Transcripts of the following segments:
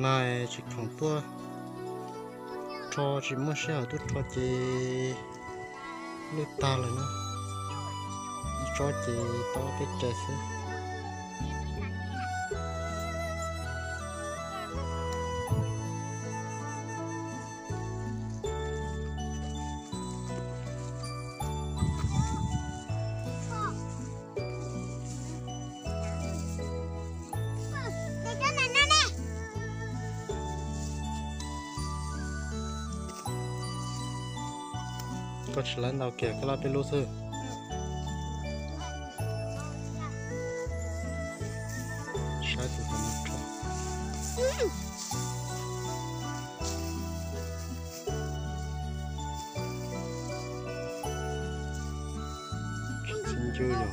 Nag tsis khoom tuaj rho, tsis muaj sij hawm tuaj rho ces lwj tag lawm na. Ib tsob ces tau peb res xwb. Koj tsis laiv ntau kiag, koj laj peb lub xwb. Saib tus tau no rho. Tsis txi ncw yog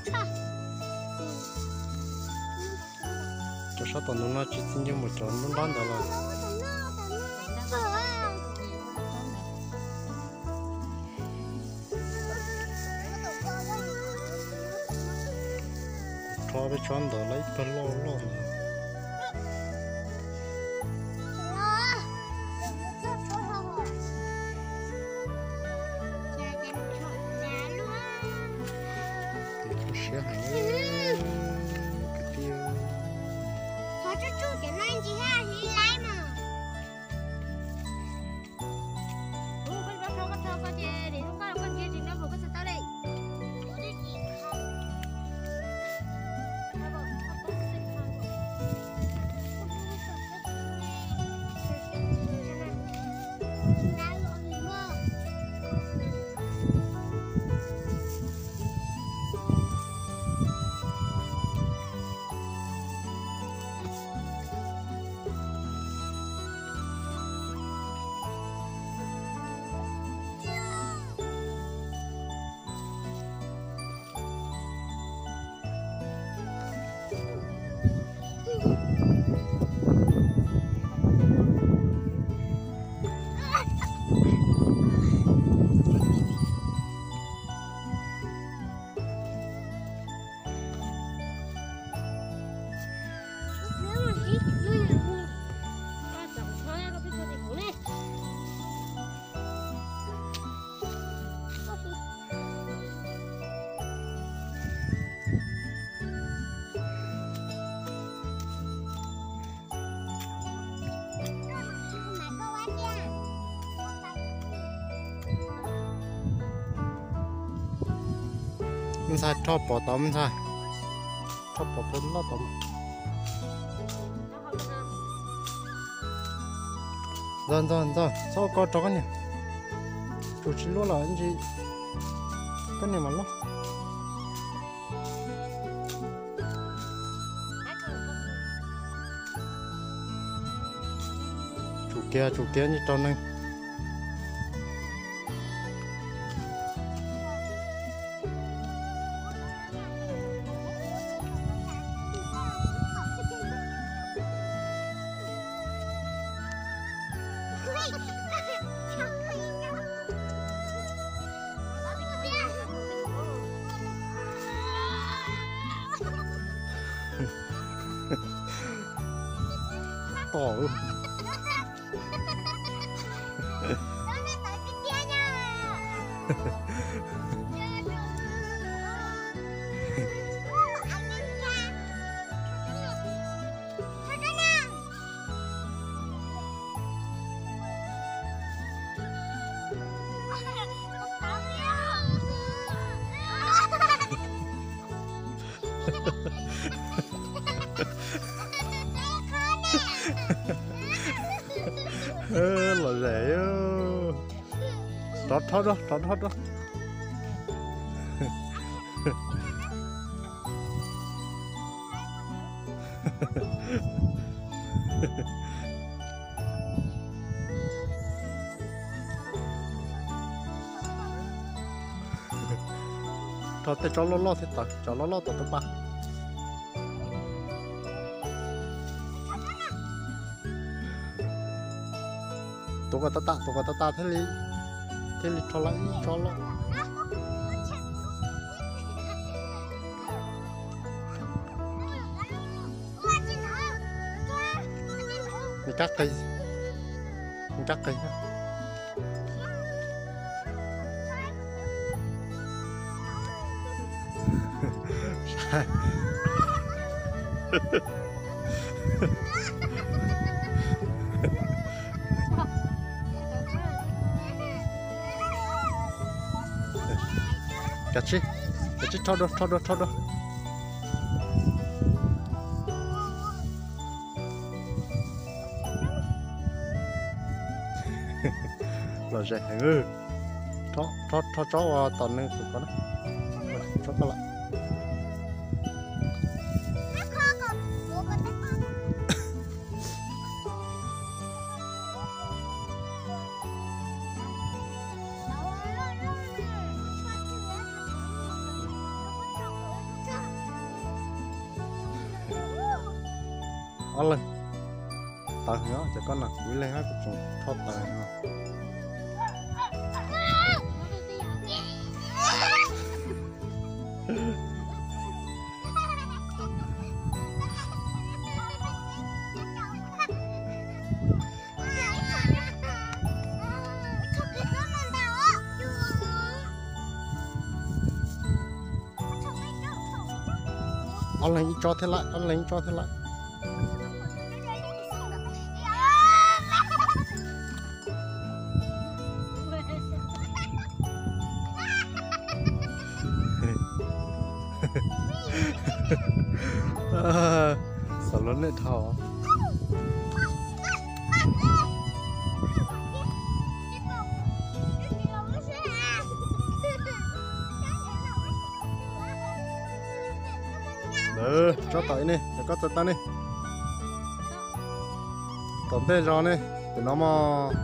cov sab tom ntug no tsis txi ncw mus cov nruab nrab ntawd los. Rho peb tsob ntawd lawm ib pawg loj loj ntawd. Siab heev kwv tij. Me ntxhais, rho pov tod me ntxhais, rho pov tod loj tod. Ntxawg, ntxawg, ntxawg, txhob ua ko rau koj niam. Tsum tsis luaj los ntsis koj niam mam luaj. Tsum kiag, tsum kiag ntsis rau neeg. Tom. Lom zem. Rov rho rau, rov rho rau. Rho tej tsob loj loj thiab tawm, cov loj loj tom tus pas. Tuav kom tas tas, tuav kom tas tas thiaj li, thiaj li rho lawm ib tsob loj. Kab qis, kab qis. Kav tsij, kav tsij rho dua, rho dua, rho dua. Lom zem heev. Rho, rho, rho tsob uas tom nws tus ko na. Tsob ko lawm. Ob leeg tawv heev, ces koj nam kuv ib leeg, kuv tseem rho tawv heev. Ob leeg ib tsob thiab lawm, ob leeg ib tsob thiab lawm. Xav luag nej dhau. Tsob tom ib ne, koj txav tau ne. Tom ntej zos ne, pem no mog.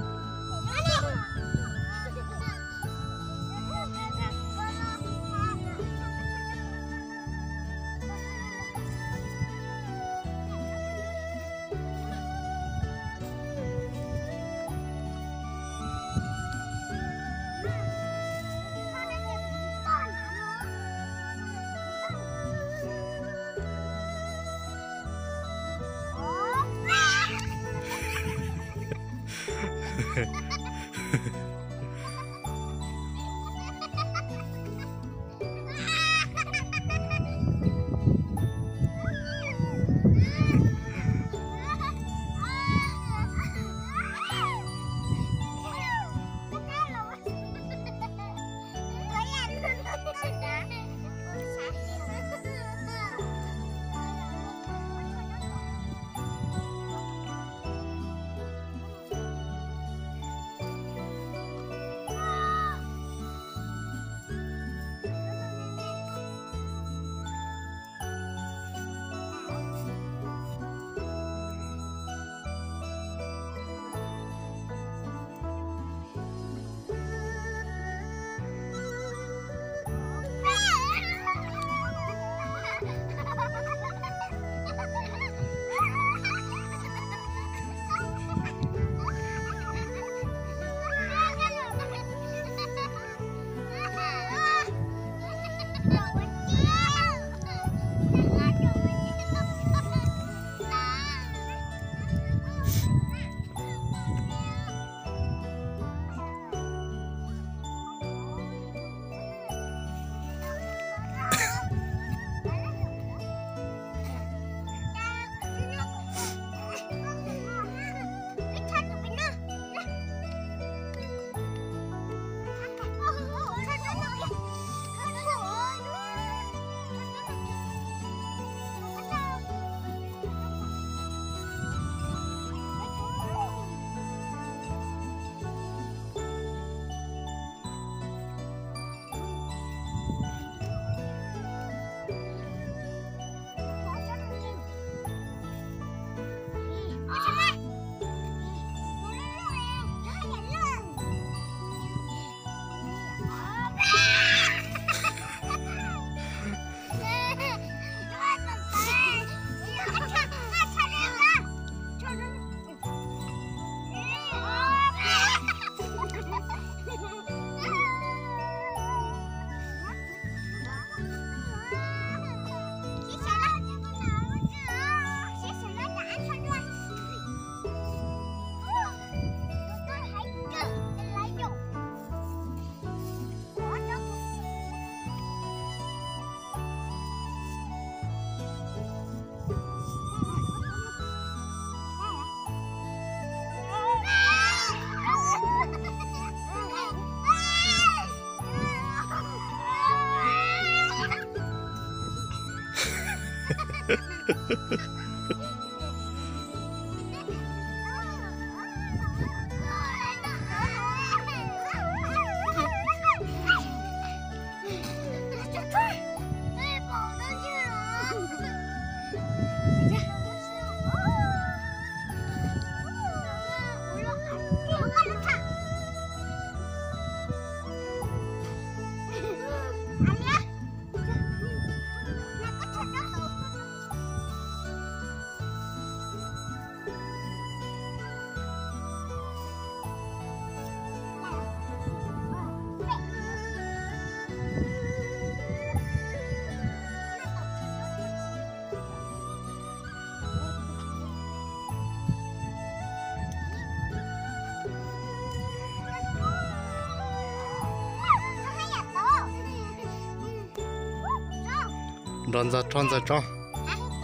Nrog ntxawg tso, ntxawg tso.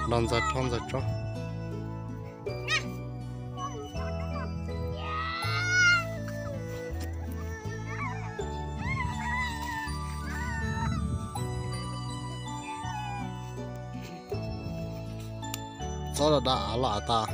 Nrog ntxawg tso, ntxawg tso. Txob da da av los av tas.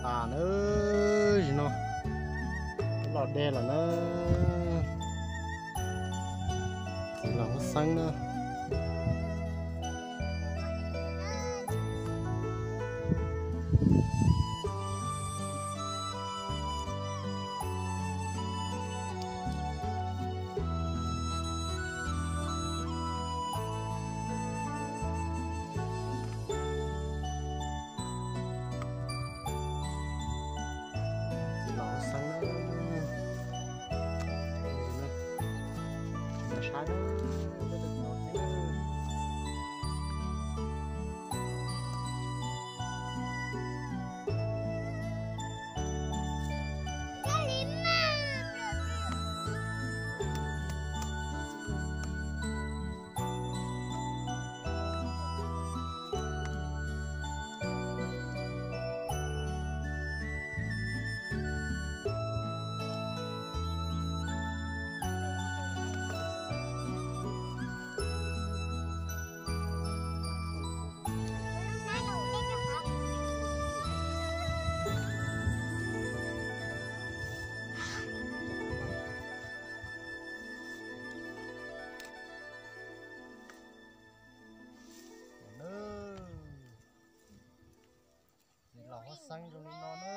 Tas na, zim no los dej lawm na. Txiv laus huab xeeb na. Txiv laus huab xeeb na. Saib na, peb tus txiv laus huab xeeb na. Txiv laus huab xeeb zoo li no na.